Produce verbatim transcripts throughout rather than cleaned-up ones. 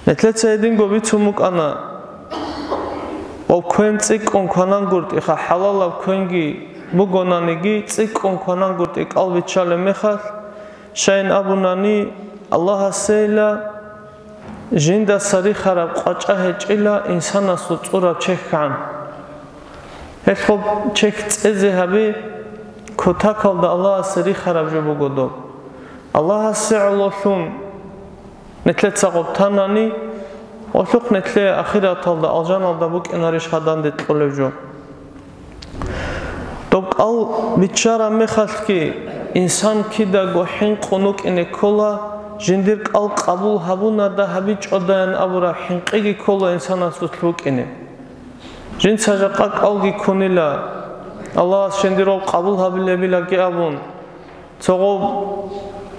Нилъеца гьединго бицун букӀана, ва квен цӀикӀкӀун кванангуртӀиха, хӀалалаб квенги бугонаниги, цӀикӀкӀун кванангуртӀи кӀал биччалеб мехалъ, щайин абунани, Аллагьасейила жиндаса рихараб къвачӀа гьечӀила инсанасул цӀураб чехьгӀан. Гьелъул чехь цӀезе гьаби, кутакалда Аллагьасе рихараб жо буго доб. Аллагьасе гӀололъун нилъеца гъоб танани, гъолъухъ нилъее ахираталда алжаналда букӀинарищ гьаданде кьолеб жо? Доб кӀал биччараб мехалъги, инсан кидаго хӀинкъун вукӀине ккола, жиндир кӀал къабул гьабунада гьабичӀодаян абураб хӀинкъиги ккола инсанасулъ букӀине. Жинца жакъа кӀалги ккунила, Аллагьас жиндирал къабул гьабилебилаги абун, цогъоб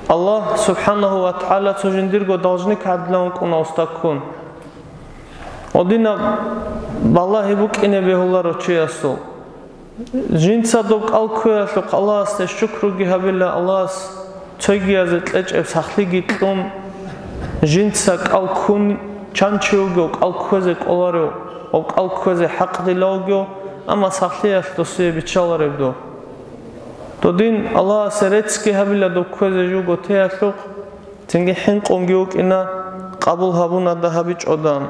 Аллагь субхӀанагьу ва тагӀала цо жиндирго должник гӀадлан вукӀуна устаккун. Гьединаб балагьи букӀине бегьуларо чиясул. Жинца доб кӀал кквеялъухъ Аллагьасде шукруги гьабила, Аллагьас цогиязе кьечӀеб сахлъиги кьун, жинца кӀал ккун, чан чи вугев кӀал кквезе кӀоларев, ва кӀал кквезе хӀакъ дила вугев, амма сахлъиялъ досие биччалареб доб. Додин Аллагьасе реццги гьабила доб кквезе жуго теялъухъ, цинги хӀинкъунги вукӀина, къабул гьабунада гьабичӀодан.